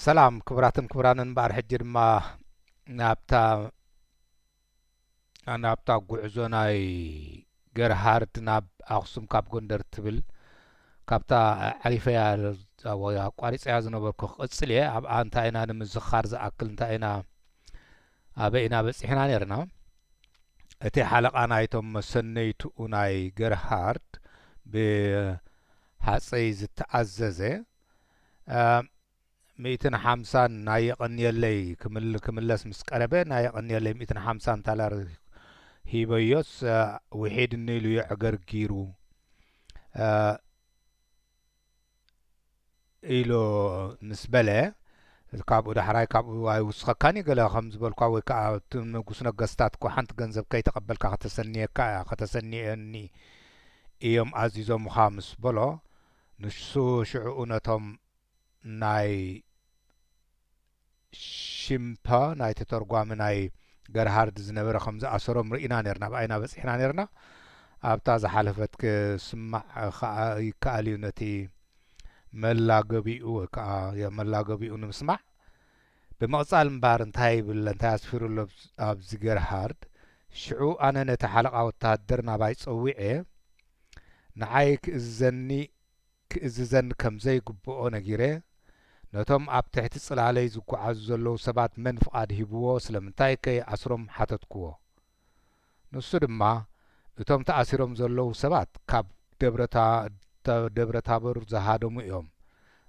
ሰላም ክቡራትን ክቡራንን፣ እምበኣር ሕጂ ድማ ናብታ ናብታ ጉዕዞ ናይ ገርሃርድ ናብ ኣኽሱም ካብ ጎንደር ትብል፣ ካብታ ኣዕሪፈያ ኣቋሪፀያ ዝነበርኩ ክቕፅል እየ። ኣብኣ እንታይ ኢና ንምዝኻር ዝኣክል፣ እንታይ ኢና፣ ኣበይ ኢና በፂሕና ነርና? እቲ ሓለቓ ናይቶም መሰነይትኡ ናይ ገርሃርድ ብሃፀይ ዝተኣዘዘ፣ ሚእትን ሓምሳን ናይ የቐንየለይ ክምል-፣ ክምለስ ምስ ቀረበ፣ ናይ የቐንየለይ ሚእትን ሓምሳን ታላር ሂበዮስ፣ እ፣ ውሒድኒ ኢሉ የዕገርጊሩ፣ እ፣ ኢሎ ምስ በለ፣ ካብኡ ዳሕራይ ካብኡ ኣይውስኸካን እዩ ገለ ከም ዝበልኳ፣ ወይ ከዓ እቲ ንጉስ ነገስታት እኮ ሓንቲ ገንዘብ ከይተቐበልካ ከተሰንየካ እያ፣ ከተሰንየኒ እዮም ኣዚዞምኻ ምስ በሎ፣ ንሱ ሽዑኡ ነቶም ናይ ሽምፓ ናይ ተተርጓሚ ናይ ገርሃርድ ዝነበረ ከም ዝኣሰሮም ርኢና ነርና፣ ብኣይና በጺሕና ነርና። ኣብታ ዝሓለፈት ክስማዕ ኸኣ ይከኣል እዩ፣ ነቲ መላገቢኡ ወይ ከኣ መላገቢኡ ንምስማዕ። ብምቕጻል እምበኣር እንታይ ይብል፣ እንታይ ኣስፊሩ ኣሎ ኣብዚ ገርሃርድ? ሽዑ ኣነ ነቲ ሓለቓ ወተሃደር ናባይ ጸዊዐ፣ ንዓይ ክእዝዘኒ ክእዝዘኒ ከም ዘይግብኦ ነጊረ፣ ነቶም ኣብ ትሕቲ ጽላለይ ዝጓዓዙ ዘለዉ ሰባት መን ፍቓድ ሂብዎ ስለምንታይ ከይኣስሮም ሓተትክዎ። ንሱ ድማ፣ እቶም ተኣሲሮም ዘለዉ ሰባት ካብ ደብረ ታ-፣ ተ-፣ ደብረ ታቦር ዝሃደሙ እዮም፣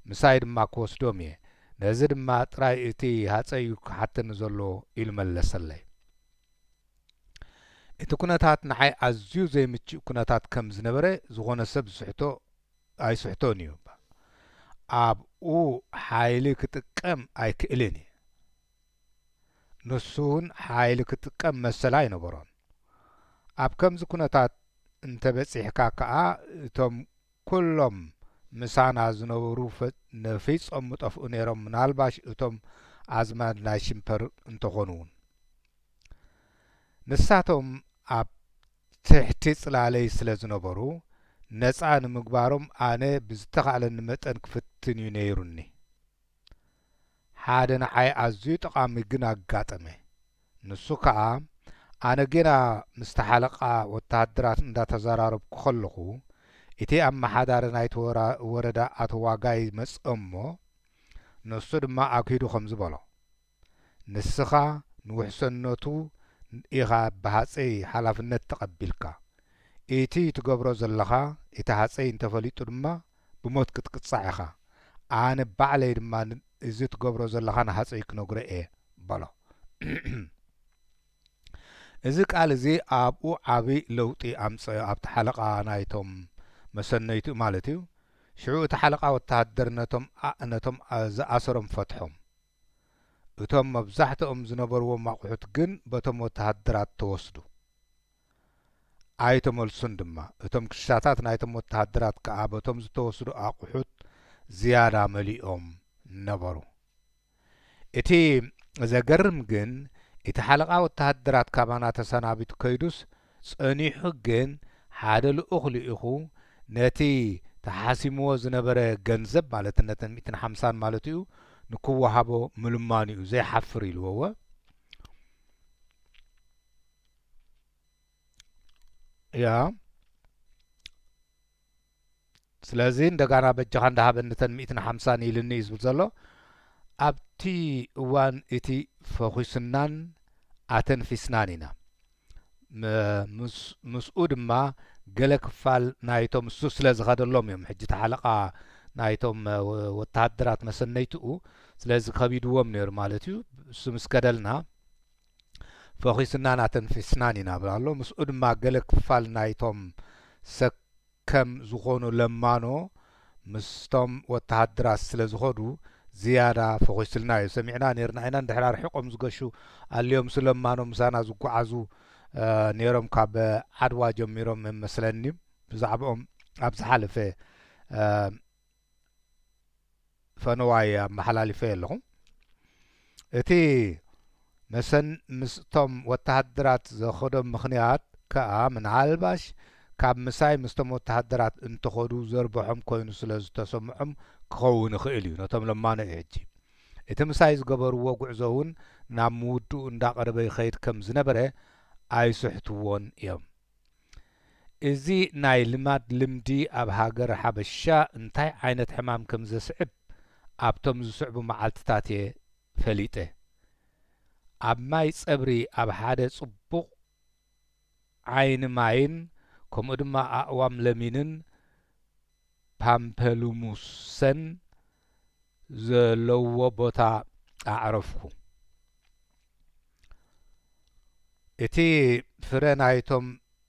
ምሳይ ድማ ክወስዶም እየ። ነዚ ድማ ጥራይ እቲ ሃጸይ እዩ ክሓተኒ ዘለዎ ኢሉ መለሰለይ። እቲ ኩነታት ንዓይ ኣዝዩ ዘይምችእ ኩነታት ከም ዝነበረ ዝኾነ ሰብ ዝስሕቶ ኣይስሕቶን እዩ። ኣብኡ ሓይሊ ክጥቀም ኣይክእልን እየ። ንሱ እውን ሓይሊ ክጥቀም መሰል ኣይነበሮን። ኣብ ከምዚ ኩነታት እንተበጺሕካ ከኣ እቶም ኩሎም ምሳና ዝነበሩ ፈ-፣ ነፊጾም ምጠፍኡ ነይሮም፣ ምናልባሽ እቶም ኣዝማድ ናይ ሽምፐር እንተኾኑ እውን። ንሳቶም ኣብ ትሕቲ ጽላለይ ስለ ዝነበሩ፣ ነጻ ንምግባሮም ኣነ ብዝተኻእለኒ መጠን ክፍትን እዩ ነይሩኒ። ሓደ ንዓይ ኣዝዩ ጠቓሚ ግን ኣጋጠመ። ንሱ ከኣ፣ ኣነ ጌና ምስቲ ሓለቓ ወተሃደራት እንዳተዘራረብኩ ከለኹ፣ እቲ ኣመሓዳሪ ናይቲ ወራ-፣ ወረዳ ኣቶ ዋጋይ መጸ እሞ፣ ንሱ ድማ ኣግሂዱ ከምዚ በሎ፣ "ንስኻ ንውሕሰነቱ ኢኻ ብሃጸይ ሓላፍነት ተቐቢልካ። እቲ ትገብሮ ዘለኻ፣ እቲ ሃጸይ እንተፈሊጡ ድማ ብሞት ክትቅጻዕ ኢኻ። ኣነ ባዕለይ ድማ ን-፣ እዚ ትገብሮ ዘለኻ ንሃጸይ ክነግሮ እየ" በሎ። እዚ ቃል እዚ ኣብኡ ዓቢ ለውጢ ኣምጸ-፣ ኣብቲ ሓለቓ ናይቶም መሰነይቱ ማለት እዩ። ሽዑ እቲ ሓለቓ ወተሃደር ነቶም ኣ-፣ ነቶም ኣ-፣ ዝኣሰሮም ፈትሖም። እቶም መብዛሕትኦም ዝነበርዎም ኣቑሑት ግን በቶም ወተሃደራት ተወስዱ። ኣይተመልሱን ድማ። እቶም ክሻታት ናይቶም ወተሃደራት ከኣ በቶም ዝተወስዱ ኣቑሑት ዝያዳ መሊኦም ነበሩ። እቲ ዘገርም ግን፣ እቲ ሓለቓ ወተሃደራት ካባና ተሰናቢቱ ከይዱስ፣ ጸኒሑ ግን ሓደ ልኡኽ ልኢኹ፣ ነቲ ተሓሲምዎ ዝነበረ ገንዘብ፣ ማለት ነተን ሚእትን ሓምሳን ማለት እዩ፣ ንክወሃቦ ምልማኑ እዩ፣ ዘይሓፍር ኢልዎ። ያ። ስለዚ እንደጋና በጃኻ እንዳሃበኒ ነተን ሚእትን ሓምሳን ኢልኒ እዩ ዝብል ዘሎ። ኣብቲ እዋን እቲ ፈኹስናን ኣተንፊስናን ኢና። ም-፣ ምስ-፣ ምስኡ ድማ ገለ ክፋል ናይቶም እሱ ስለ ዝኸደሎም እዮም። ሕጂ እቲ ሓለቓ ናይቶም፣ እ፣ ወ-፣ ወተሃደራት መሰነይትኡ ስለዚ ከቢድዎም ነይሩ ማለት እዩ። እሱ ምስ ከደልና ፈኺስናን ኣተንፊስናን ኢና ብላ ኣሎ። ምስኡ ድማ ገለ ክፋል ናይቶም ሰከም ዝኾኑ ለማኖ ምስቶም ወተሃደራት ስለ ዝኸዱ ዝያዳ ፈኺስልና እዩ። ሰሚዕና ነይርና ኢና። እንድሕር ኣርሒቖም ዝገሹ ኣልዮም፣ ምስ ለማኖ ምሳና ዝጓዓዙ፣ እ፣ ነይሮም፣ ካብ ዓድዋ ጀሚሮም መስለኒ። ብዛዕባኦም ኣብ ዝሓለፈ፣ እ፣ ፈነዋይ ኣመሓላሊፈ ኣለኹ። እቲ መሰን-፣ ምስቶም ወተሃደራት ዘኸዶም ምኽንያት ከኣ ምናልባሽ ካብ ምሳይ ምስቶም ወተሃደራት እንተኸዱ ዘርብሖም ኮይኑ ስለ ዝተሰምዖም ክኸውን ይኽእል እዩ፣ ነቶም ለማኖ እዩ። ሕጂ እቲ ምሳይ ዝገበርዎ ጉዕዞ እውን ናብ ምውድኡ እንዳቐረበ ይኸይድ ከም ዝነበረ ኣይስሕትዎን እዮም። እዚ ናይ ልማድ ልምዲ ኣብ ሃገረ ሓበሻ እንታይ ዓይነት ሕማም ከም ዘስዕብ ኣብቶም ዝስዕቡ መዓልትታት እየ ፈሊጠ። ኣብ ማይ ጸብሪ ኣብ ሓደ ጽቡቕ ዓይኒ ማይን ከምኡ ድማ ኣእዋም ለሚንን ፓምፐልሙሰን ዘለውዎ ቦታ ኣዕረፍኩ። እቲ ፍረ ናይቶም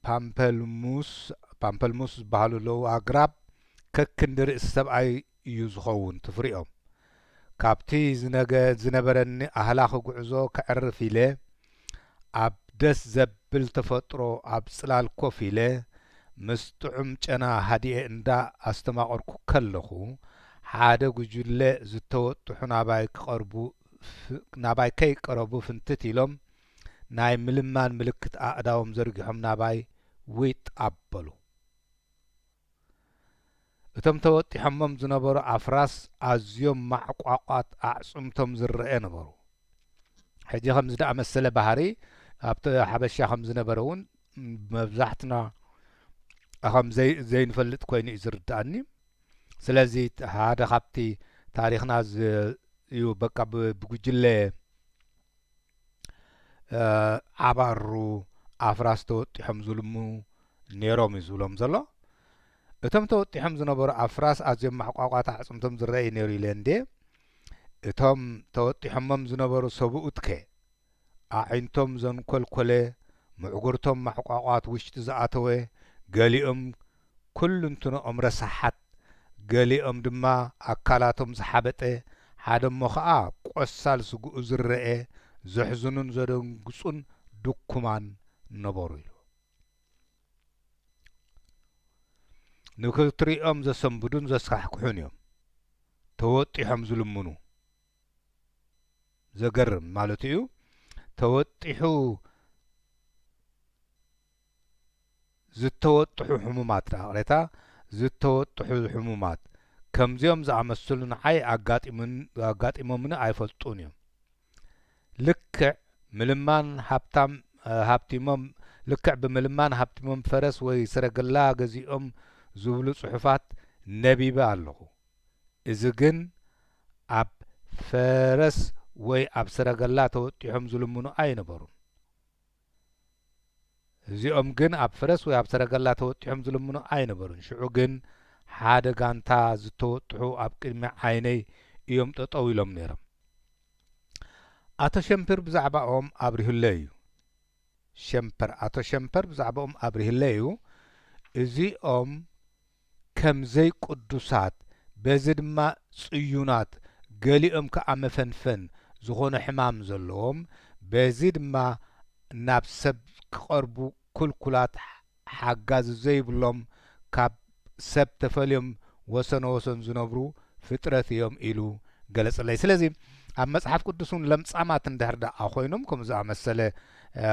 ፓምፐልሙስ፣ ፓምፐልሙስ ዝበሃሉ ኣለዉ ኣግራብ ከክንዲ ርእሲ ሰብኣይ እዩ ዝኸውን፣ እቲ ፍሪኦም። ካብቲ ዝነገ-፣ ዝነበረኒ ኣህላኺ ጉዕዞ ከዕርፍ ኢለ፣ ኣብ ደስ ዘብል ተፈጥሮ ኣብ ጽላል ኮፍ ኢለ፣ ምስ ጥዑም ጨና ሃዲኤ እንዳ ኣስተማቐርኩ ከለኹ፣ ሓደ ጉጅለ ዝተወጥሑ ናባይ ክቐርቡ ፍ-፣ ናባይ ከይቀረቡ ፍንትት ኢሎም፣ ናይ ምልማን ምልክት ኣእዳዎም ዘርጊሖም ናባይ ዊጥ ኣበሉ። እቶም ተወጢሖሞም ዝነበሩ ኣፍራስ ኣዝዮም ማዕቋቋት ኣዕጽምቶም ዝረኤ ነበሩ። ሕጂ ከምዚ ደኣመሰለ ባህሪ ኣብቲ ሓበሻ ከም ዝነበረ እውን መብዛሕትና ከም ዘይ-፣ ዘይንፈልጥ ኮይኑ እዩ ዝርድኣኒ። ስለዚ ሓደ ካብቲ ታሪኽና ዝ-፣ እዩ በቃ ብ-፣ ብጉጅለ እ፣ ዓባሩ ኣፍራስ ተወጢሖም ዝልሙ ነይሮም እዩ ዝብሎም ዘሎ። እቶም ተወጢሖም ዝነበሩ ኣፍራስ ኣዝዮም ማዕቋቋት ኣዕጽምቶም ዝረኣይ ነይሩ ኢለ እንዴ? እቶም ተወጢሖሞም ዝነበሩ ሰብኡትከ? ኣዒንቶም ዘንኮልኮለ፣ ምዕጉርቶም ማዕቋቋት ውሽጢ ዝኣተወ፣ ገሊኦም ኩልንትንኦም ረሳሓት፣ ገሊኦም ድማ ኣካላቶም ዝሓበጠ፣ ሓደ እሞ ኸኣ ቆሳል ስግኡ ዝረኤ፣ ዘሕዝኑን ዘደንግጹን ድኩማን ነበሩ ኢሉ። ንክትሪኦም ዘሰንብዱን ዘስካሕክሑን እዮም። ተወጢሖም ዝልምኑ። ዘገርም ማለት እዩ። ተወጢሑ ዝተወጥሑ ሕሙማት፣ ይቕሬታ፣ ዝተወጥሑ ሕሙማት ከምዚኦም ዝኣመሰሉ ንዓይ ኣጋጢሙን-፣ ኣጋጢሞምኒ ኣይፈልጡን እዮም። ልክዕ ምልማን ሃብታም፣ እ፣ ሃብቲሞም፣ ልክዕ ብምልማን ሃብቲሞም ፈረስ ወይ ሰረገላ ገዚኦም ዝብሉ ጽሑፋት ነቢበ ኣለኹ። እዚ ግን ኣብ ፈረስ ወይ ኣብ ሰረገላ ተወጢሖም ዝልምኑ ኣይነበሩን። እዚኦም ግን ኣብ ፈረስ ወይ ኣብ ሰረገላ ተወጢሖም ዝልምኑ ኣይነበሩን። ሽዑ ግን ሓደ ጋንታ ዝተወጥሑ ኣብ ቅድሚ ዓይነይ እዮም ጠጠው ኢሎም ነይሮም። ኣቶ ሸምፕር ብዛዕባኦም ኣብሪሁለይ እዩ። ሸምፐር፣ ኣቶ ሸምፐር ብዛዕባኦም ኣብሪሁለይ እዩ። እዚኦም ከም ዘይቅዱሳት፣ በዚ ድማ ጽዩናት፣ ገሊኦም ከኣ መፈንፈን ዝኾነ ሕማም ዘለዎም፣ በዚ ድማ ናብ ሰብ ክቐርቡ ክልኩላት፣ ሓጋዚ ዘይብሎም፣ ካብ ሰብ ተፈልዮም ወሰነ ወሰን ዝነብሩ ፍጥረት እዮም ኢሉ ገለጸለይ። ስለዚ ኣብ መጽሓፍ ቅዱስ እውን ለምጻማት እንድሕር ደኣ ኮይኖም ከምኡ ዝኣመሰለ፣ እ፣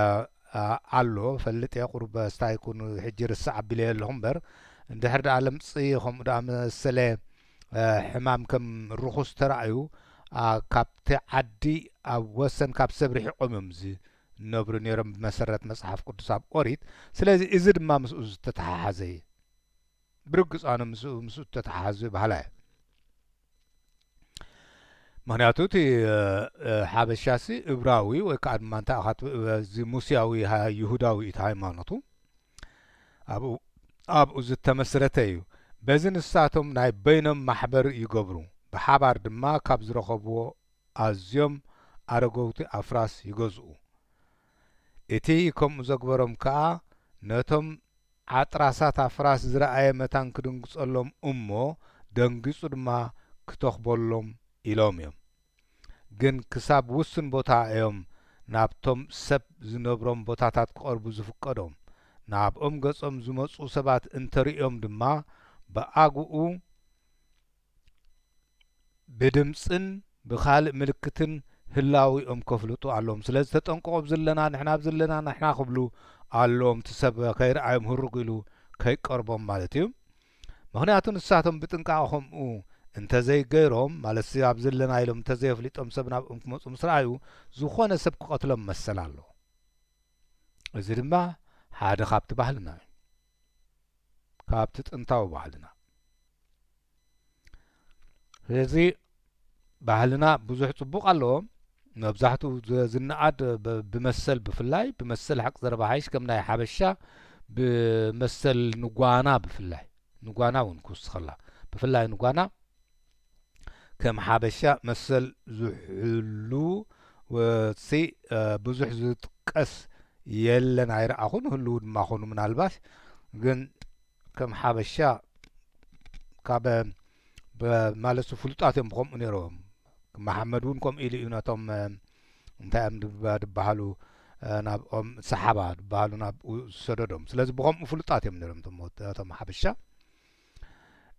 እ፣ ኣሎ። ፈልጥ እየ፣ ቁሩብ ስታይ ኩን ሕጂ ርስዕ ኣቢለዮ ኣለኹ እምበር፣ እንድሕር ደኣ ለምጺ ከምኡ ደኣ መሰለ፣ እ፣ ሕማም ከም ርኹስ ተራእዩ፣ ኣ፣ ካብቲ ዓዲ ኣብ ወሰን ካብ ሰብ ርሒቖም እዮም ዝነብሩ ነይሮም ብመሰረት መጽሓፍ ቅዱስ ኣብ ኦሪት። ስለዚ እዚ ድማ ምስኡ ዝተተሓሓዘ እዩ። ብርግጽ ኣነ ምስኡ፣ ምስኡ ዝተተሓሓዘ በሃላይ እየ። ምኽንያቱ እቲ፣ እ፣ እ፣ ሓበሻሲ እብራዊ ወይ ከኣ ድማ እንታይ ኢኻ ትብ-፣ እዚ ሙስያዊ ሃ-፣ ይሁዳዊ እዩ እቲ ሃይማኖቱ። ኣብኡ፣ ኣብኡ ዝተመስረተ እዩ። በዚ ንሳቶም ናይ በይኖም ማሕበር ይገብሩ። ብሓባር ድማ ካብ ዝረኸብዎ ኣዝዮም ኣረገውቲ ኣፍራስ ይገዝኡ። እቲ ከምኡ ዘግበሮም ከኣ ነቶም ዓጥራሳት ኣፍራስ ዝረኣየ መታን ክድንግጸሎም እሞ ደንጊጹ ድማ ክተኽበሎም ኢሎም እዮም። ግን ክሳብ ውሱን ቦታ እዮም ናብቶም ሰብ ዝነብሮም ቦታታት ክቐርቡ ዝፍቀዶም። ናብኦም ገጾም ዝመጹ ሰባት እንተርእዮም ድማ ብኣግኡ ብድምጽን ብኻልእ ምልክትን ህላዊኦም ከፍልጡ ኣለዎም። ስለዚ ተጠንቀቑ፣ ኣብዚ ኣለና ንሕና፣ ኣብዚ ኣለና ንሕና ክብሉ ኣለዎም። እቲ ሰብ ከይረኣዮም ህርግ ኢሉ ከይቀርቦም ማለት እዩ። ምኽንያቱ ንሳቶም ብጥንቃቐ ከምኡ እንተዘይገይሮም፣ ማለትሲ ኣብዚ ኣለና ኢሎም እንተዘየፍሊጦም ሰብ ናብኦም ክመጹ ምስ ረኣዩ፣ ዝኾነ ሰብ ክቐትሎም መሰል ኣለዎ። እዚ ድማ ሓደ ካብቲ ባህልና እዩ። ካብቲ ጥንታዊ ባህልና። ስለዚ ባህልና ብዙሕ ጽቡቕ ኣለዎ። መብዛሕትኡ ዝ-፣ ዝነኣድ ብ-፣ ብመሰል ብፍላይ፣ ብመሰል ሓቂ ዘረባ ሓይሽ ከም ናይ ሓበሻ ብመሰል ንጓና ብፍላይ፣ ንጓና እውን ክውስኸላ፣ ብፍላይ ንጓና ከም ሓበሻ መሰል ዝሕሉ ወሲ፣ እ፣ ብዙሕ ዝጥቀስ የለን፣ ኣይረኣኹን። ህልው ድማ ኾኑ ምናልባሽ፣ ግን ከም ሓበሻ ካብ፣ ብ-፣ ማለት ፍሉጣት እዮም ብኸምኡ ነይሮም። መሓመድ እውን ከምኡ ኢሉ እዩ ነቶም፣ እ፣ እንታይ እዮም ድባ-፣ ድበሃሉ፣ እ፣ ናብኦም ሰሓባ ድበሃሉ ናብኡ ዝሰደዶም። ስለዚ ብኸምኡ ፍሉጣት እዮም ነይሮም እቶም ወት-፣ እቶም ሓበሻ።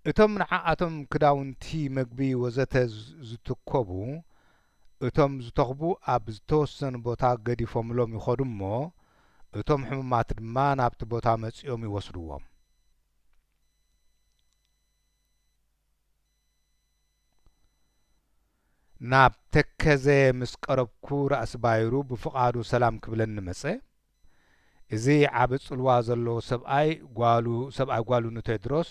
እቶም ንዓኣቶም ክዳውንቲ፣ መግቢ ወዘተ ዝ-፣ ዝትከቡ፣ እቶም ዝተኽቡ ኣብ ዝተወሰኑ ቦታ ገዲፎምሎም ይኸዱ እሞ፣ እቶም ሕሙማት ድማ ናብቲ ቦታ መጺኦም ይወስድዎም። ናብ ተከዘ ምስ ቀረብኩ፣ ራእሲ ባይሩ ብፍቓዱ ሰላም ክብለኒ መጸ። እዚ ዓቢ ጽልዋ ዘለዎ ሰብኣይ ጓሉ፣ ሰብኣይ ጓሉ ንቴድሮስ፣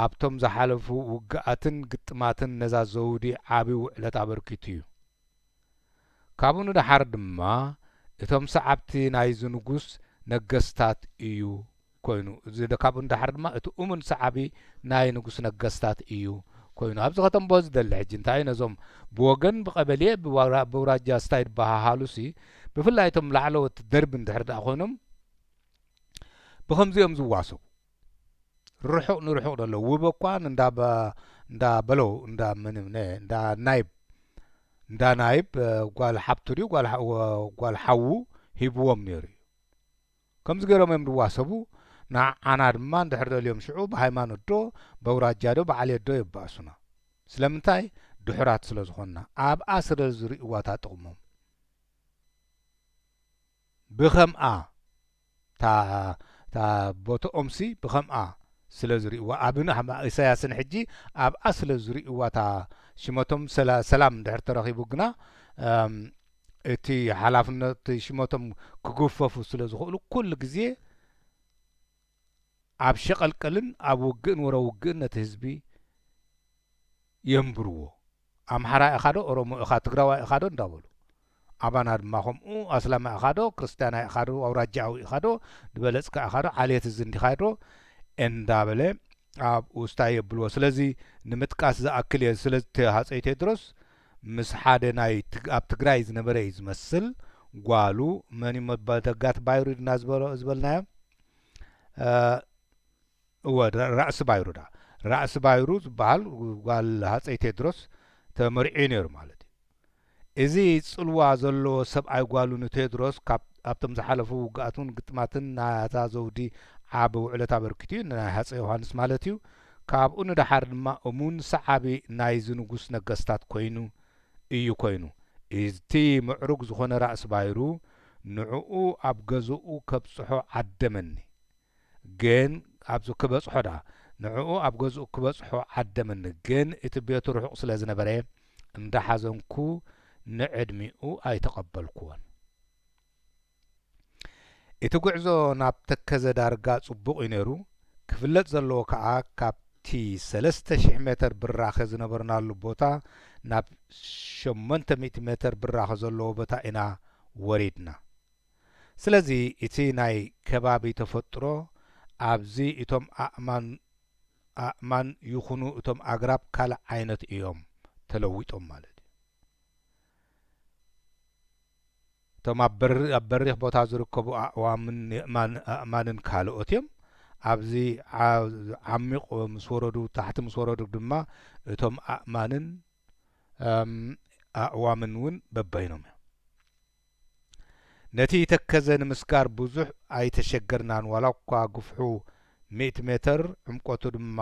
ኣብቶም ዝሓለፉ ውግኣትን ግጥማትን ነዛ ዘውዲ ዓቢ ውዕለት ኣበርኪቱ እዩ። ካብኡ ንደሓር ድማ እቶም ሰዓብቲ ናይዚ ንጉስ ነገስታት እዩ ኮይኑ። እዚ ደ-፣ ካብኡ ንደሓር ድማ እቲ እሙን ሰዓቢ ናይ ንጉስ ነገስታት እዩ ኮይኑ። ኣብዚ ከተንብቦ ዝደሊ ሕጂ እንታይ እዩ፣ ነዞም ብወገን ብቐበሌ ብዋራ-፣ ብውራጃ ስታይ ዝበሃሃሉሲ፣ ብፍላይ እቶም ላዕለዎት ደርቢ እንድሕር ደኣ ኮይኖም ብኸምዚኦም ዝዋሰቡ፣ ርሑቕ ንርሑቕ ደሎ ውበ እኳ እንዳ በ-፣ እንዳ በለው፣ እንዳ ምንም ነ-፣ እንዳ ናይብ፣ እንዳ ናይብ፣ እ፣ ጓል ሓብቱ ድዩ ጓል ሓ-፣ ወ-፣ ጓል ሓዉ ሂብዎም ነይሩ እዩ። ከምዚ ገይሮም እዮም ዝዋሰቡ። ንዓና ድማ እንድሕር ደልዮም ሽዑ ብሃይማኖት ዶ፣ በውራጃ ዶ፣ ብዓሌት ዶ የባእሱና። ስለምንታይ? ድሑራት ስለ ዝኾንና። ኣብኣ ስለ ዝርእይዋ እታ ጥቕሞም። ብኸምኣ፣ እታ፣ እታ ቦትኦምሲ ብኸምኣ ስለ ዝርእይዋ፣ ኣብን ኣማ-፣ ኢሳያስን ሕጂ ኣብኣ ስለ ዝርእይዋ፣ እታ ሽመቶም ሰላ-፣ ሰላም እንድሕር ተረኺቡ ግና፣ እም፣ እቲ ሓላፍነት ሽመቶም ክግፈፉ ስለ ዝኽእሉ፣ ኩሉ ግዜ ኣብ ሸቐልቀልን ኣብ ውግእን ወረ ውግእን ነቲ ህዝቢ የንብርዎ። ኣምሓራ ኢኻ ዶ፣ ኦሮሞ ኢኻ፣ ትግራዋይ ኢኻ ዶ እንዳበሉ። ኣባና ድማ ከምኡ፣ ኣስላማይ ኢኻ ዶ፣ ክርስትያናይ ኢኻ ዶ፣ ኣውራጃዊ ኢኻ ዶ፣ ዝበለጽካ ኢኻ ዶ፣ ዓሌት እዚ እንዲኻ ዶ እንዳበለ ኣብኡ ስታይ የብልዎ። ስለዚ ንምጥቃስ ዝኣክል እየ። ስለዚ ተ-፣ ሃጸይ ቴድሮስ ምስ ሓደ ናይ ትግ-፣ ኣብ ትግራይ ዝነበረ እዩ ዝመስል ጓሉ፣ መን እዩ መ-፣ ደጋት ባይሩ ድና ዝበሎ-፣ ዝበልናዮ? እ፣ እወ፣ ራ-፣ ራእሲ ባይሩ ዳ-፣ ራእሲ ባይሩ ዝበሃል ጓል ሃጸይ ቴድሮስ ተመርዕዩ ነይሩ ማለት እዩ። እዚ ጽልዋ ዘለዎ ሰብኣይ ጓሉ ንቴድሮስ ካብ፣ ኣብቶም ዝሓለፉ ውግኣትን ግጥማትን ናታ ዘውዲ ዓቢ ውዕለት ኣበርኪቱ እዩ፣ ንናይ ሃጸይ ዮሃንስ ማለት እዩ። ካብኡ ንደሓር ድማ እሙን ሰዓቢ ናይዚ ንጉስ ነገስታት ኮይኑ እዩ ኮይኑ። እቲ ምዕሩግ ዝኾነ ራእሲ ባይሩ ንዕኡ ኣብ ገዝኡ ከብጽሖ ዓደመኒ። ግን ኣብዚ ክበጽሖ ደኣ፣ ንዕኡ ኣብ ገዝኡ ክበጽሖ ዓደመኒ። ግን እቲ ቤቱ ርሑቕ ስለ ዝነበረ፣ እንዳሓዘንኩ ንዕድሚኡ ኣይተቐበልኩዎን። እቲ ጉዕዞ ናብ ተከዘ ዳርጋ ጽቡቕ እዩ ነይሩ። ክፍለጥ ዘለዎ ከኣ፣ ካብቲ ሰለስተ ሽሕ ሜተር ብራኸ ዝነበርናሉ ቦታ ናብ ሸሞንተ ሚእቲ ሜተር ብራኸ ዘለዎ ቦታ ኢና ወሪድና። ስለዚ እቲ ናይ ከባቢ ተፈጥሮ ኣብዚ እቶም ኣእማን፣ ኣእማን ይኹኑ እቶም ኣግራብ ካልእ ዓይነት እዮም ተለዊጦም ማለት እዩ። እቶም ኣብ በሪ-፣ ኣብ በሪኽ ቦታ ዝርከቡ ኣእዋምን የእማን-፣ ኣእማንን ካልኦት እዮም። ኣብዚ ዓ-፣ ዓሚቕ ምስ ወረዱ፣ ታሕቲ ምስ ወረዱ ድማ እቶም ኣእማንን፣ እም፣ ኣእዋምን እውን በበይኖም እዮም። ነቲ ተከዘ ንምስጋር ብዙሕ ኣይተሸገርናን፣ ዋላ እኳ ግፍሑ ሚእቲ ሜተር፣ ዕምቆቱ ድማ፣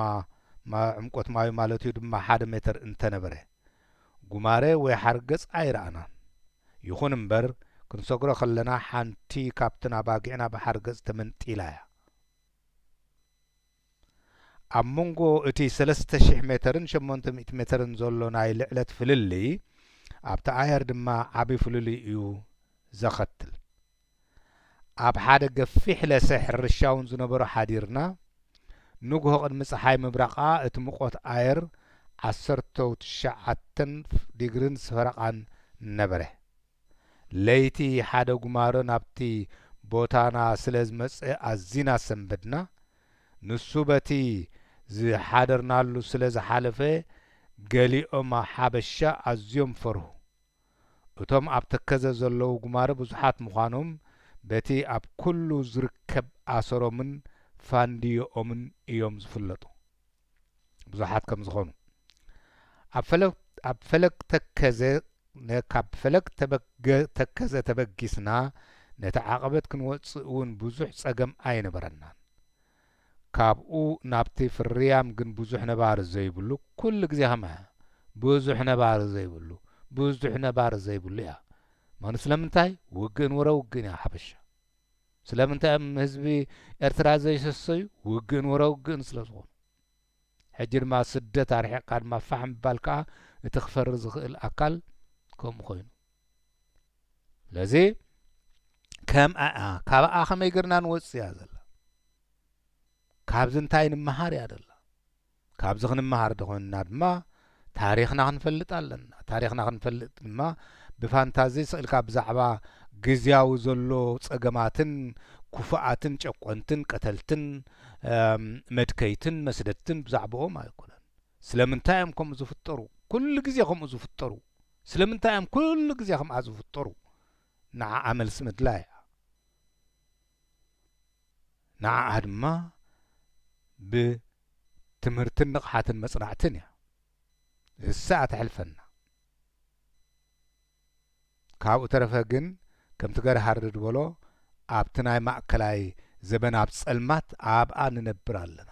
ማ-፣ ዕምቆት ማዩ ማለት እዩ ድማ ሓደ ሜተር እንተነበረ። ጉማረ ወይ ሓርገጽ ኣይረኣናን። ይኹን እምበር፣ ክንሰግሮ ከለና ሓንቲ ካብተን ኣባጊዕና ብሓርገጽ ተመንጢላ እያ። ኣብ መንጎ እቲ ሰለስተ ሽሕ ሜተርን ሸሞንተ ሚእቲ ሜተርን ዘሎ ናይ ልዕለት ፍልልይ ኣብቲ ኣየር ድማ ዓቢ ፍልልይ እዩ ዘኸትል። ኣብ ሓደ ገፊሕ ለሰ ሕርሻ እውን ዝነበሮ ሓዲርና፣ ንግሆ ቅድሚ ጸሓይ ምብራቓ እቲ ሙቐት ኣየር ዓሰርተ ትሽዓተ ዲግሪን ፈረቓን ነበረ። ለይቲ ሓደ ጉማረ ናብቲ ቦታና ስለ ዝመጸ ኣዚና ሰንበድና። ንሱ በቲ ዝሓደርናሉ ስለ ዝሓለፈ፣ ገሊኦም ሓበሻ ኣዝዮም ፈርሁ። እቶም ኣብ ተከዘ ዘለዉ ጉማረ ብዙሓት ምዃኖም በቲ ኣብ ኩሉ ዝርከብ ኣሰሮምን ፋንድዮኦምን እዮም ዝፍለጡ። ብዙሓት ከም ዝኾኑ ኣብ ፈለግ ኣብ ፈለግ ተከዘ ነ- ካብ ፈለግ ተበገ- ተከዘ ተበጊስና ነቲ ዓቐበት ክንወጽእ እውን ብዙሕ ጸገም ኣይነበረናን። ካብኡ ናብቲ ፍርያም ግን ብዙሕ ነባሪ ዘይብሉ፣ ኩሉ ግዜ ከምኣ እያ። ብዙሕ ነባሪ ዘይብሉ፣ ብዙሕ ነባሪ ዘይብሉ እያ። ምኽንያቱ ስለምንታይ? ውግእን ወረ ውግእን እያ ሓበሻ። ስለምንታይ እዮም ህዝቢ ኤርትራ ዘይሰሰዩ? ውግእን ወረ ውግእን ስለ ዝኾኑ። ሕጂ ድማ ስደት ኣርሒቕካ ድማ ፋሕ ምባል ከኣ እቲ ክፈሪ ዝኽእል ኣካል ከምኡ ኮይኑ። ስለዚ ከም ኣኣ ካብኣ ከመይ ገርና ንወጽእ እያ ዘላ። ካብዚ እንታይ ንምሃር እያ ደላ። ካብዚ ክንምሃር ደኾንና ድማ ታሪኽና ክንፈልጥ ኣለና። ታሪኽና ክንፈልጥ ድማ ብፋንታዚ ስቕ ኢልካ ብዛዕባ ግዝያዊ ዘሎ ጸገማትን ክፉኣትን ጨቆንትን ቀተልትን እም፣ መድከይትን መስደድትን ብዛዕባኦም ኣይኮነን። ስለምንታይ እዮም ከምኡ ዝፍጠሩ? ኩሉ ግዜ ከምኡ ዝፍጠሩ? ስለምንታይ እዮም ኩሉ ግዜ ከምኣ ዝፍጠሩ? ንዓኣ መልሲ ምድላይ እያ። ንዓኣ ድማ ብትምህርትን ንቕሓትን መጽናዕትን እያ። እሳ ተሕልፈና። ካብኡ ተረፈ ግን ከምቲ ገርሃርድ ዝበሎ ኣብቲ ናይ ማእከላይ ዘበን ኣብ ጸልማት ኣብኣ ንነብር ኣለና።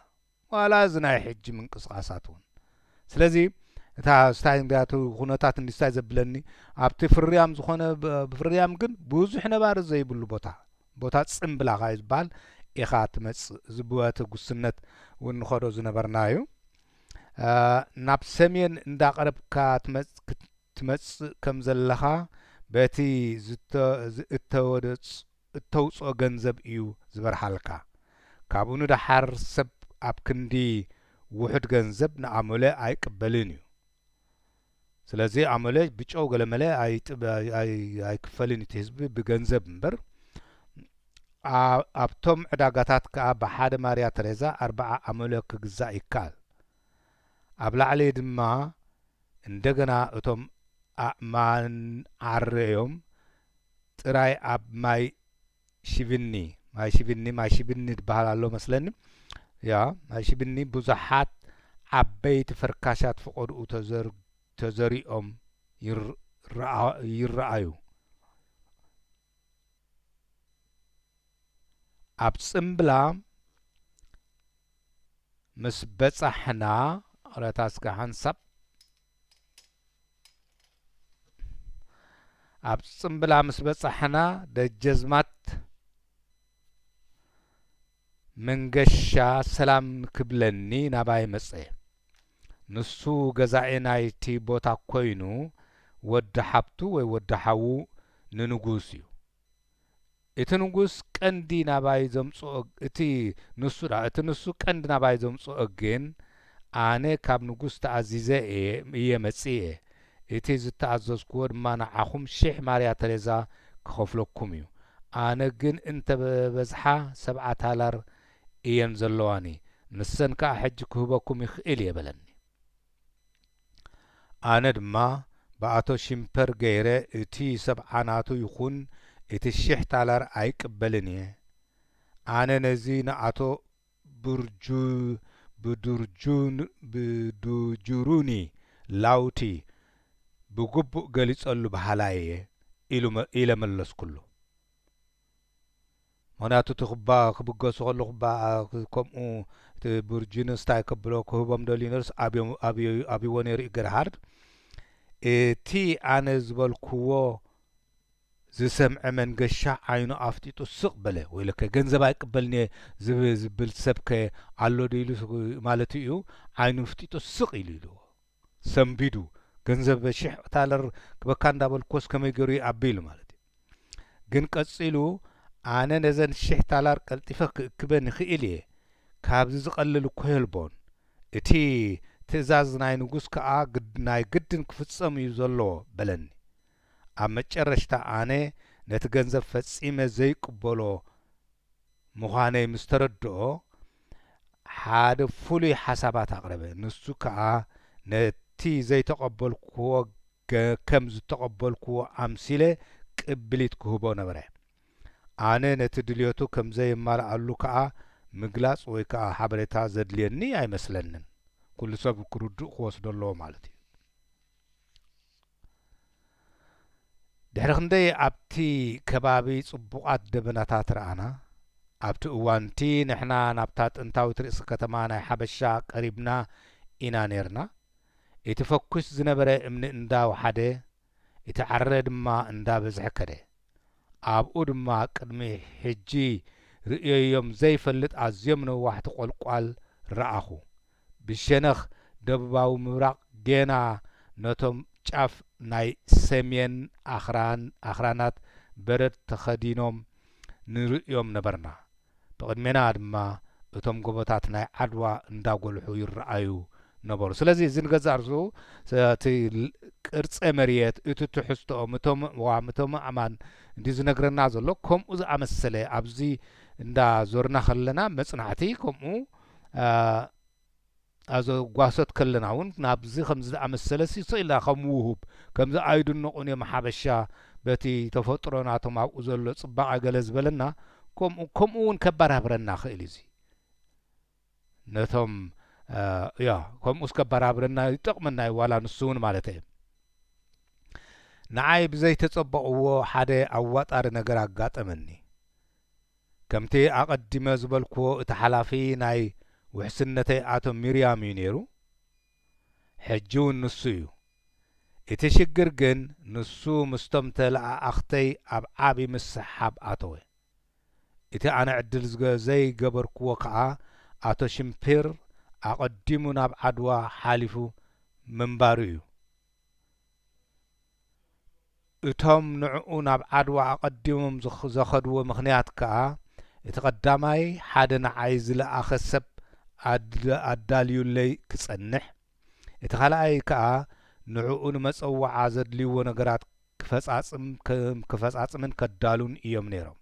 ዋላ እዚ ናይ ሕጂ ምንቅስቓሳት እውን። ስለዚ እታ ስታይ እንዲያቱ ኩነታት እንዲስታይ ዘብለኒ ኣብቲ ፍርያም ዝኾነ ብ- ብፍርያም ግን ብዙሕ ነባሪ ዘይብሉ ቦታ ቦታ ጽምብላኻ እዩ ዝበሃል ኢኻ ትመጽእ። እዚ ብወቲ ጉስነት እውን ንኸዶ ዝነበርና እዩ። እ፣ ናብ ሰሜን እንዳቐረብካ ትመጽ- ክት- ትመጽእ ከም ዘለኻ በቲ ዝተ- ዝ- እተወደጽ- እተውጽኦ ገንዘብ እዩ ዝበርሃልካ። ካብኡ ንደሓር ሰብ ኣብ ክንዲ ውሑድ ገንዘብ ንኣመለ ኣይቅበልን እዩ። ስለዚ ኣመለ ብጨው ገለመለ ኣይጥበ- ኣይ- ኣይክፈልን እቲ ህዝቢ ብገንዘብ እምበር። ኣ- ኣብቶም ዕዳጋታት ከኣ ብሓደ ማርያ ተሬዛ ኣርብዓ ኣመለ ክግዛእ ይከኣል። ኣብ ላዕሊ ድማ እንደገና እቶም ኣእማን ዓረዮም ጥራይ ኣብ ማይ ሽብኒ ማይ ሽብኒ ማይ ሽብኒ ዝበሃል ኣሎ መስለኒ። ያ ማይ ሽብኒ ብዙሓት ዓበይቲ ፈርካሻት ፈቐድኡ ተዘር- ተዘሪኦም ይር- ረኣ- ይረኣዩ። ኣብ ጽምብላ ምስ በጻሕና ረታስካ ሓንሳብ ኣብ ጽምብላ ምስ በጻሕና ደጀዝማት መንገሻ ሰላም ክብለኒ ናባይ መጸ። ንሱ ገዛኢ ናይቲ ቦታ ኮይኑ ወዲ ሓብቱ ወይ ወዲ ሓዉ ንንጉስ እዩ። እቲ ንጉስ ቀንዲ ናባይ ዘምጽኦ እቲ ንሱ ደኣ እቲ ንሱ ቀንዲ ናባይ ዘምጽኦ ግን ኣነ ካብ ንጉስ ተኣዚዘ እየ እየ መጺኤ። እቲ ዝተኣዘዝክዎ ድማ ንዓኹም ሽሕ ማርያ ተሬዛ ክኸፍለኩም እዩ። ኣነ ግን እንተ በዝሓ ሰብዓ ታላር እየን ዘለዋኒ። ንሰን ከኣ ሕጂ ክህበኩም ይኽእል እየ በለኒ። ኣነ ድማ ብኣቶ ሽምፐር ገይረ እቲ ሰብዓ ናቱ ይኹን እቲ ሽሕ ታላር ኣይቅበልን እየ። ኣነ ነዚ ንኣቶ ብርጁ ብዱርጁን ብዱጁሩኒ ላውቲ ብግቡእ ገሊጸሉ በሃላይ እየ ኢሉ መ- ኢለ መለስኩሉ። ምኽንያቱ እቲ ክባ ክብገሱ ከለኹ ባ- ከምኡ እቲ ብርጅንስታይ ከብሎ ክህቦም ደልዩ ነርስ ኣብዮ- ኣብዮ- ኣብይዎ ነይሩ እዩ ገርሃርድ። እቲ ኣነ ዝበልክዎ ዝሰምዐ መንገሻ ዓይኑ ኣፍጢጡ ስቕ በለ። "ወይለከ፣ ገንዘብ ኣይቅበልን'የ ዝብ-፣ ዝብል ሰብከ ኣሎ ዶ?" ኢሉ ማለት እዩ። ዓይኑ ኣፍጢጡ ስቕ ኢሉ ኢልዎ። ሰንቢዱ፣ "ገንዘብ ሽሕ ታለር ክበካ እንዳበልኩዎስ ከመይ ገይሩ ይኣቢ?" ኢሉ ማለት እዩ። ግን ቀጺሉ፣ "ኣነ ነዘን ሽሕ ታላር ቀልጢፈ ክእክበን ይኽእል እየ፣ ካብዚ ዝቐልል እኮ የልቦን። እቲ ትእዛዝ ናይ ንጉስ ከኣ ግድ-፣ ናይ ግድን ክፍጸም እዩ ዘለዎ" በለኒ። ኣብ መጨረሽታ ኣነ ነቲ ገንዘብ ፈጺመ ዘይቅበሎ ምዃነይ ምስ ተረድኦ፣ ሓደ ፍሉይ ሓሳባት ኣቕረበ። ንሱ ከኣ ነቲ ዘይተቐበልክዎ ገ-፣ ከም ዝተቐበልክዎ ኣምሲለ ቅብሊት ክህቦ ነበረ። ኣነ ነቲ ድልየቱ ከም ዘየማልኣሉ ከኣ ምግላጽ ወይ ከኣ ሓበሬታ ዘድልየኒ ኣይመስለንን። ኩሉ ሰብ ክርድእ ክወስዶ ኣለዎ ማለት እዩ። ድሕሪ ክንደይ ኣብቲ ከባቢ ጽቡቓት ደበናታት ረኣና። ኣብቲ እዋን እቲ ንሕና ናብታ ጥንታዊት ርእሲ ከተማ ናይ ሓበሻ ቀሪብና ኢና ኔርና። እቲ ፈኲስ ዝነበረ እምኒ እንዳወሓደ፣ እቲ ዓረ ድማ እንዳበዝሐ ከደ። ኣብኡ ድማ ቅድሚ ሕጂ ርእየዮም ዘይፈልጥ ኣዝዮም ነዋሕቲ ቆልቋል ረኣኹ። ብሸነኽ ደቡባዊ ምብራቕ ጌና ነቶም ጫፍ ናይ ሰሜን ኣኽራን-፣ ኣኽራናት በረድ ተኸዲኖም ንርእዮም ነበርና። ብቕድሜና ድማ እቶም ጎቦታት ናይ ዓድዋ እንዳጎልሑ ይረኣዩ ነበሩ። ስለዚ እዚ ንገዛእ ርእሱ፣ ስ-፣ እቲ ል-፣ ቅርጸ መሬት፣ እቲ ትሕዝቶኦም፣ እቶም ኣእዋም፣ እቶም ኣእማን እንዲ ዝነግረና ዘሎ፣ ከምኡ ዝኣመሰለ ኣብዚ እንዳዞርና ከለና መጽናዕቲ፣ ከምኡ፣ ኣ፣ ኣዘጓሰት ከለና እውን ናብዚ ከምዚ ዝኣመሰለ ሲ-፣ ስቕ ኢልና ከም ውሁብ፣ ከምዚ ኣይድነቑን እዮም ሓበሻ በቲ ተፈጥሮ ናቶም ኣብኡ ዘሎ ጽባቐ ገለ ዝበለና፣ ከምኡ፣ ከምኡ እውን ከባራብረና ክእል እዩ እዚ። ነቶም፣ እ፣ ያ፣ ከምኡስ ከባራብረና ይጠቕመና እዩ፣ ዋላ ንሱ እውን ማለት እየ። ንዓይ ብዘይተጸበቕዎ ሓደ ኣዋጣሪ ነገር ኣጋጠመኒ። ከምቲ ኣቐዲመ ዝበልክዎ፣ እቲ ሓላፊ ናይ ውሕስነተይ ኣቶ ሚርያም እዩ ነይሩ። ሕጂ እውን ንሱ እዩ። እቲ ሽግር ግን፣ ንሱ ምስቶም ተለኣኣኽተይ ኣብ ዓቢ ምስሕሓብ ኣተወ። እቲ ኣነ ዕድል ዝገ-፣ ዘይገበርክዎ ከኣ፣ ኣቶ ሽምፒር ኣቐዲሙ ናብ ዓድዋ ሓሊፉ ምንባሩ እዩ። እቶም ንዕኡ ናብ ዓድዋ ኣቐዲሞም ዝኽ-፣ ዘኸድዎ ምኽንያት ከኣ፣ እቲ ቀዳማይ ሓደ ንዓይ ዝለኣኸ ሰብ ኣድ-፣ ኣዳልዩለይ ክጸንሕ፣ እቲ ካልኣይ ከኣ ንዕኡ ንመጸዋዓ ዘድልይዎ ነገራት ክፈጻጽም፣ ክ-፣ ክፈጻጽምን ከዳሉን እዮም ነይሮም።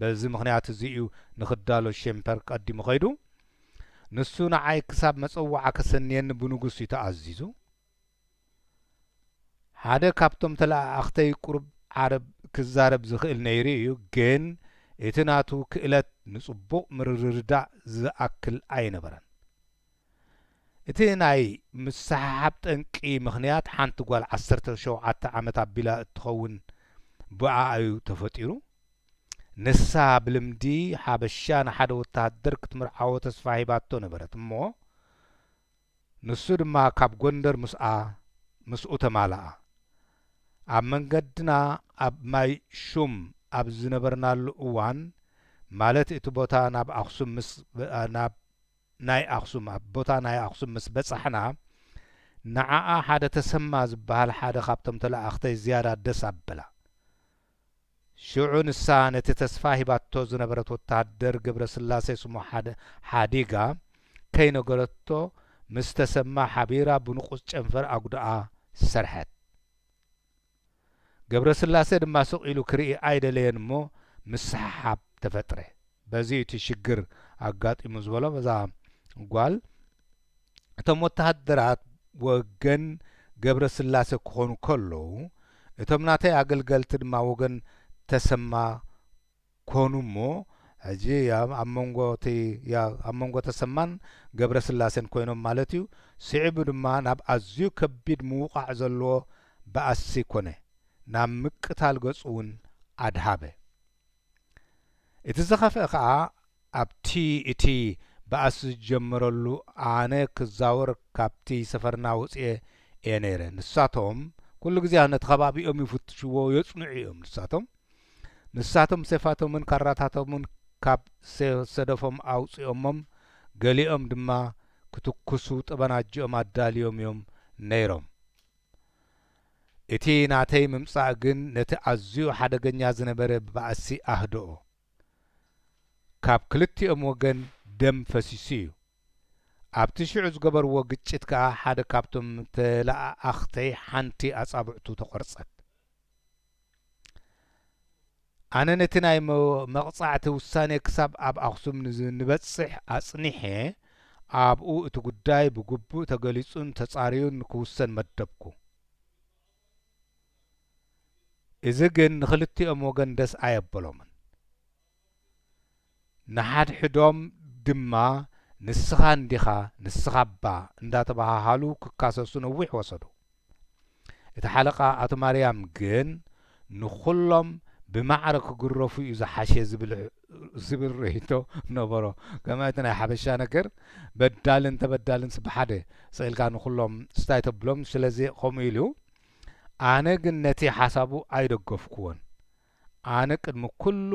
በዚ ምኽንያት እዚ እዩ ንኽዳሎ ሸምፐር ቀዲሙ ኸይዱ። ንሱ ንዓይ ክሳብ መጸዋዓ ከሰንየኒ ብንጉስ እዩ ተኣዚዙ። ሓደ ካብቶም ተለኣኣኽተይ ቁሩብ ዓረብ ክዛረብ ዝኽእል ነይሩ እዩ፣ ግን እቲ ናቱ ክእለት ንጽቡቕ ምርድዳእ ዝኣክል ኣይነበረን። እቲ ናይ ምስሕሓብ ጠንቂ ምኽንያት ሓንቲ ጓል ዓሰርተ ሸውዓተ ዓመት ኣቢላ እትኸውን ብኣኣ እዩ ተፈጢሩ። ንሳ ብልምዲ ሓበሻ ንሓደ ወተሃደር ክትምርዓዎ ተስፋ ሂባቶ ነበረት እሞ፣ ንሱ ድማ ካብ ጎንደር ምስኣ፣ ምስኡ ተማልኣ። ኣብ መንገድና ኣብ ማይ ሹም ኣብ ዝነበርናሉ እዋን፣ ማለት እቲ ቦታ ናብ ኣኽሱም ምስ፣ ናብ ናይ ኣኽሱም፣ ኣብ ቦታ ናይ ኣኽሱም ምስ በጻሕና፣ ንዓኣ ሓደ ተሰማ ዝበሃል ሓደ ካብቶም ተለኣኣኽተይ ዝያዳ ደስ ኣበላ። ሽዑ ንሳ ነቲ ተስፋ ሂባቶ ዝነበረት ወተሃደር ገብረስላሴ ስሙ ሓደ-፣ ሓዲጋ ከይነገረቶ፣ ምስ ተሰማ ሓቢራ ብንቑጽ ጨንፈር ኣጉድኣ ሰርሐት። ገብረስላሴ ድማ ስቕ ኢሉ ክርኢ ኣይደለየን እሞ ምስሕሓብ ተፈጥረ። በዚ እቲ ሽግር ኣጋጢሙ ዝበሎ በዛ ጓል፣ እቶም ወተሃደራት ወገን ገብረስላሴ ክኾኑ ከለዉ፣ እቶም ናተይ ኣገልገልቲ ድማ ወገን ተሰማ ኮኑ እሞ፣ ሕጂ ያ ኣብ መንጎ እቲ፣ ያ ኣብ መንጎ ተሰማን ገብረስላሴን ኮይኖም ማለት እዩ። ስዒቡ ድማ ናብ ኣዝዩ ከቢድ ምውቓዕ ዘለዎ ባእሲ ኮነ። ናብ ምቅታል ገጹ እውን ኣድሃበ። እቲ ዝኸፍአ ከኣ፣ ኣብቲ እቲ ባእሲ ዝጀመረሉ ኣነ ክዛወር ካብቲ ሰፈርና ወጺኤ እየ ነይረ። ንሳቶም ኩሉ ግዜ ነቲ ከባቢኦም ይፍትሽዎ፣ የጽንዑ እዮም ንሳቶም። ንሳቶም ሴፋቶምን ካራታቶምን ካብ ሰ-፣ ሰደፎም ኣውጺኦሞም፣ ገሊኦም ድማ ክትኩሱ ጠበናጅኦም ኣዳልዮም እዮም ነይሮም። እቲ ናተይ ምምጻእ ግን ነቲ ኣዝዩ ሓደገኛ ዝነበረ ባእሲ ኣህደኦ። ካብ ክልቲኦም ወገን ደም ፈሲሱ እዩ። ኣብቲ ሽዑ ዝገበርዎ ግጭት ከኣ ሓደ ካብቶም ተለኣኣኽተይ ሓንቲ ኣጻብዕቱ ተቖርጸት። ኣነ ነቲ ናይ መ-፣ መቕጻዕቲ ውሳኔ ክሳብ ኣብ ኣኽሱም ንዝ-፣ ንበጽሕ ኣጽኒሐ፣ ኣብኡ እቲ ጉዳይ ብግቡእ ተገሊጹን ተጻርዩን ንክውሰን መደብኩ። እዚ ግን ንኽልቲኦም ወገን ደስ ኣየበሎምን። ንሓድሕዶም ድማ "ንስኻ እንዲኻ፣ ንስኻ እባ" እንዳተበሃሃሉ ክካሰሱ ነዊሕ ወሰዱ። እቲ ሓለቓ ኣቶ ማርያም ግን ንኹሎም ብማዕረ ክግረፉ እዩ ዝሓሸ ዝብል፣ ዝብል ርእይቶ ነበሮ። ከም እቲ ናይ ሓበሻ ነገር በዳልን ተበዳልን ስብ ሓደ ስቕ ኢልካ ንኹሎም ስታይ ተብሎም። ስለዚ ከምኡ ኢሉ፣ ኣነ ግን ነቲ ሓሳቡ ኣይደገፍኩዎን። ኣነ ቅድሚ ኩሉ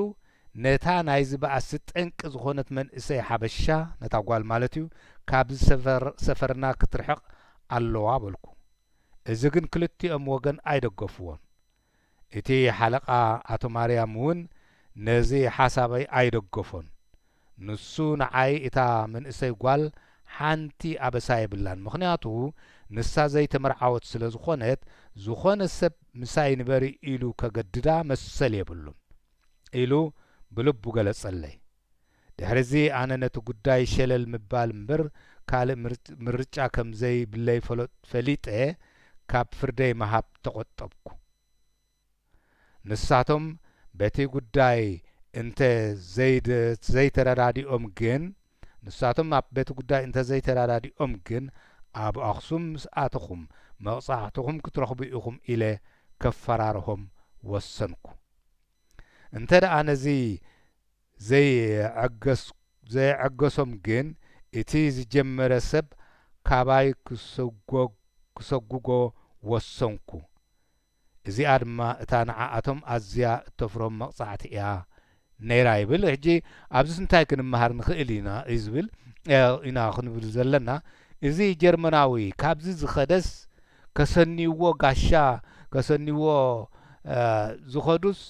ነታ ናይዚ ባእሲ ጠንቂ ዝኾነት መንእሰይ ሓበሻ፣ ነታ ጓል ማለት እዩ፣ ካብዚ ሰፈር-፣ ሰፈርና ክትርሕቕ ኣለዋ በልኩ። እዚ ግን ክልቲኦም ወገን ኣይደገፍዎን። እቲ ሓለቓ ኣቶ ማርያም እውን ነዚ ሓሳበይ ኣይደገፎን። ንሱ ንዓይ እታ መንእሰይ ጓል ሓንቲ ኣበሳ የብላን፣ ምኽንያቱ ንሳ ዘይተመርዓወት ስለ ዝኾነት፣ ዝኾነ ሰብ ምሳይ ንበሪ ኢሉ ከገድዳ መሰል የብሉን ኢሉ ብልቡ ገለጸለይ። ድሕርዚ ኣነ ነቲ ጉዳይ ሸለል ምባል እምበር ካልእ ምር-፣ ምርጫ ከም ዘይብለይ ፈሎ-፣ ፈሊጠ ካብ ፍርደይ ምሃብ ተቖጠብኩ። ንሳቶም በቲ ጉዳይ እንተ ዘይደ-፣ ዘይተረዳዲኦም ግን፣ ንሳቶም ኣብ በቲ ጉዳይ እንተ ዘይተረዳዲኦም ግን፣ ኣብ ኣኽሱም ምስ ኣተኹም መቕጻዕትኹም ክትረኽቡ ኢኹም ኢለ ከፈራርሆም ወሰንኩ። እንተ ደኣ ነዚ ዘይዐገስ-፣ ዘየዐገሶም ግን፣ እቲ ዝጀመረ ሰብ ካባይ ክሰጎ-፣ ክሰጉጎ ወሰንኩ። እዚኣ ድማ እታ ንዓኣቶም ኣዝያ እተፍርሆም መቕጻዕቲ እያ ነይራ ይብል። ሕጂ ኣብዚስ እንታይ ክንመሃር ንኽእል ኢና እዩ ዝብል፣ እ፣ ኢና ክንብል ዘለና። እዚ ጀርመናዊ ካብዚ ዝኸደስ ከሰንይዎ ጋሻ፣ ከሰንይዎ፣ እ፣ ዝኸዱስ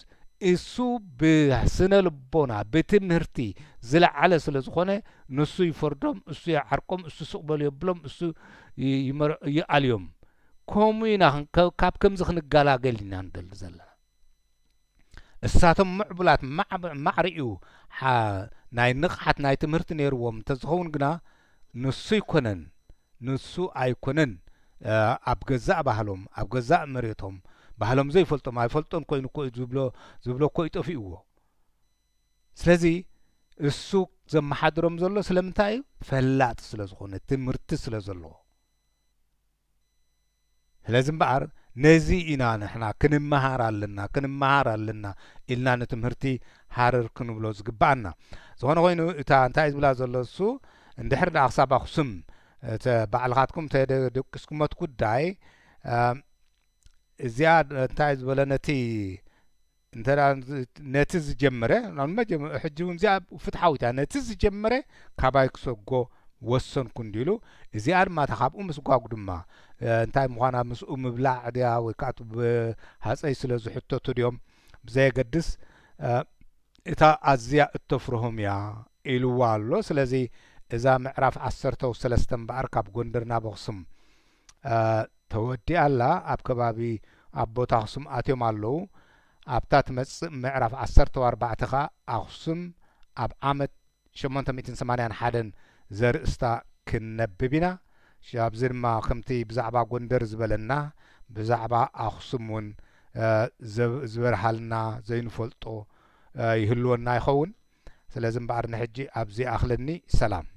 እሱ ብስነ ልቦና፣ ብትምህርቲ ዝለዓለ ስለ ዝኾነ፣ ንሱ ይፈርዶም፣ እሱ ይዓርቆም፣ እሱ ስቕ በሉ የብሎም፣ እሱ ይ-፣ ይመር-፣ ይኣልዮም። ከምኡ ኢና ክን-፣ ከ-፣ ካብ ከምዚ ክንገላገል ኢና ንደሊ ዘለና። እሳቶም ምዕቡላት ማዕብ-፣ ማዕሪኡ ሓ-፣ ናይ ንቕሓት ናይ ትምህርቲ ነይርዎም እንተዝኸውን ግና፣ ንሱ ኣይኮነን፣ ንሱ ኣይኮነን፣ እ፣ ኣብ ገዛእ ባህሎም፣ ኣብ ገዛእ መሬቶም፣ ባህሎም ዘይፈልጦም፣ ኣይፈልጦን ኮይኑ እኮ እዩ ዝብሎ፣ ዝብሎ እኮ እዩ ጠፊእዎ። ስለዚ እሱ ዘመሓድሮም ዘሎ ስለምንታይ እዩ? ፈላጥ ስለ ዝኾነ፣ ትምህርቲ ስለ ዘለዎ። ስለዚ እምበኣር ነዚ ኢና ንሕና ክንመሃር ኣለና፣ ክንመሃር ኣለና ኢልና ንትምህርቲ ሃረር ክንብሎ ዝግብኣና። ዝኾነ ኮይኑ እታ እንታይ እዩ ዝብላ ዘሎ እሱ፣ እንድሕር ደኣ ክሳብ ኣኽሱም እተ ባዕልኻትኩም ተደ-፣ ደቂስኩሞት ጉዳይ፣ እ፣ እዚኣ እንታይ ዝበለ ነቲ እንተ ደኣ ነቲ ዝጀመረ፣ ናብ መጀመ-፣ ሕጂ እውን እዚኣ ፍትሓዊት እያ። ነቲ ዝጀመረ ካባይ ክሰጎ ወሰንኩ እንዲሉ፣ እዚኣ ድማ እታ ካብኡ ምስጓጉ ድማ፣ እ፣ እንታይ ምዃና ምስኡ ምብላዕ ድያ ወይ ከዓ እቲ ብሃፀይ ስለ ዝሕተቱ ድዮም ብዘየገድስ፣ እ፣ እታ ኣዝያ እተፍርሆም እያ ኢልዋ ኣሎ። ስለዚ እዛ ምዕራፍ ዓሰርተ ሰለስተ እምበኣር ካብ ጎንደር ናብ ኣኽሱም፣ እ፣ ተወዲኣ ኣላ። ኣብ ከባቢ ኣብ ቦታ ኣኽሱም ኣትዮም ኣለዉ። ኣብታ ትመጽእ ምዕራፍ ዓሰርተ ኣርባዕተ ኸኣ ኣኽሱም ኣብ ዓመት ሸሞንተ ሚእትን ሰማንያን ሓደን ዘርእስታ ክንነብብ ኢና። ሽ-፣ ኣብዚ ድማ ከምቲ ብዛዕባ ጎንደር ዝበለና ብዛዕባ ኣኽሱም እውን፣ እ፣ ዘብ-፣ ዝበርሃልና ዘይንፈልጦ፣ እ፣ ይህልወና ይኸውን። ስለዚ እምበኣር ንሕጂ ኣብዚ ይኣኽለኒ። ሰላም።